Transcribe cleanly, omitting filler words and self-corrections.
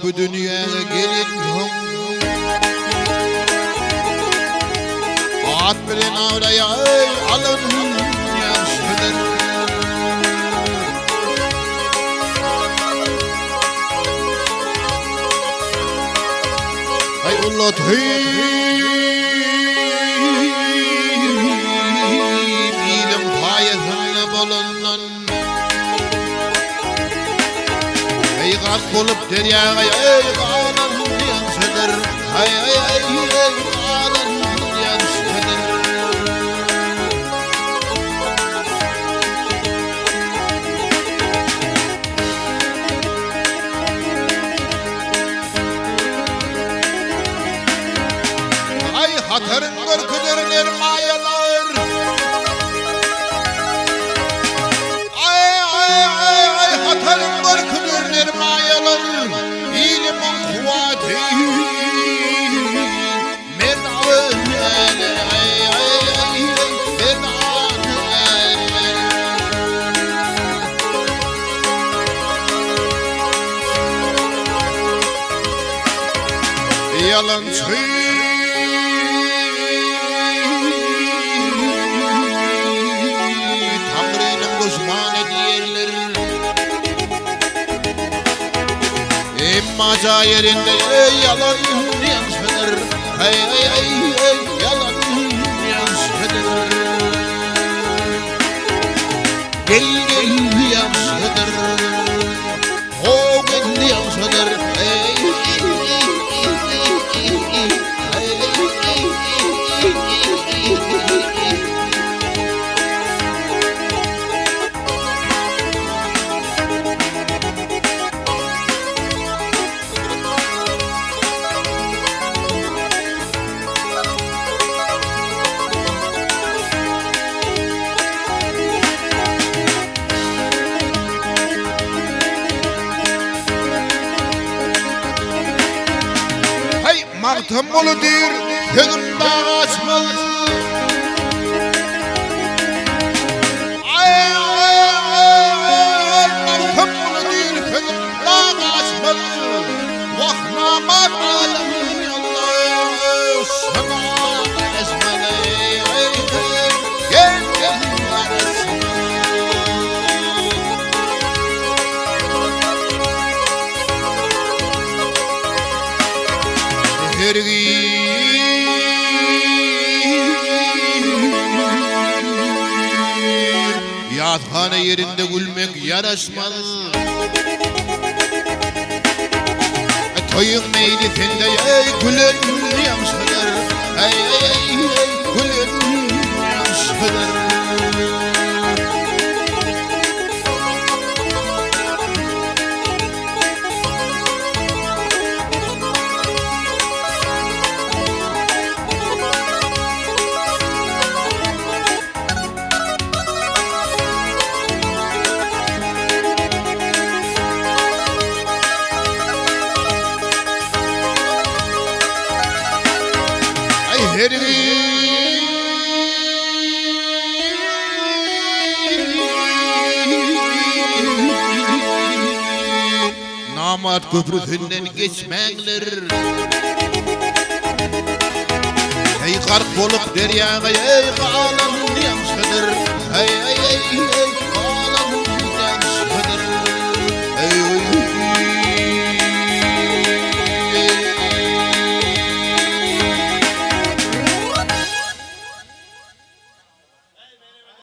ogly bu dünýäge gelensoň, At bilen abraý alan ýagşydyr. Aý ulla Iliň paýasynda bolandan Eý gark bolup derýaga eý galan ýagşydyr Aý aý aý eý galan ýagşydyr. Aý hataryň görkezer nermaýalar. Aý aý aý aý hataryň görkezer nermaýalar. Ilimiň kuwwaty men ay ay ay men Ýalançy Taňrynyň duşmany diýerler. Emma jaý ýerinde ýalan ýagşydyr. Aý aý aý ýalan ýagşydyr. Gel gel ýagşydyr. Ho gel ýagşydyr. Heý, Magtymguly diýr, sözüm dag aşmaz. Aý, aý, aý, aý, Magtymguly diýr, sözüm dag aşmaz. Wah, namart adam Allah, şuna garaşmaly. Aý, gel, gel, garaşmaly. Hergiz Ýathana ýerinde gülmek ýaraşmaz. Toýuň meýlisinde eý gülen ýagşydyr. Eý eý eý gülen ýagşydyr. Ay her Namart köprüsinden geçmäňler. Eý gark bolup derýaga eý galan ýagşydyr. Eý eý eý eý.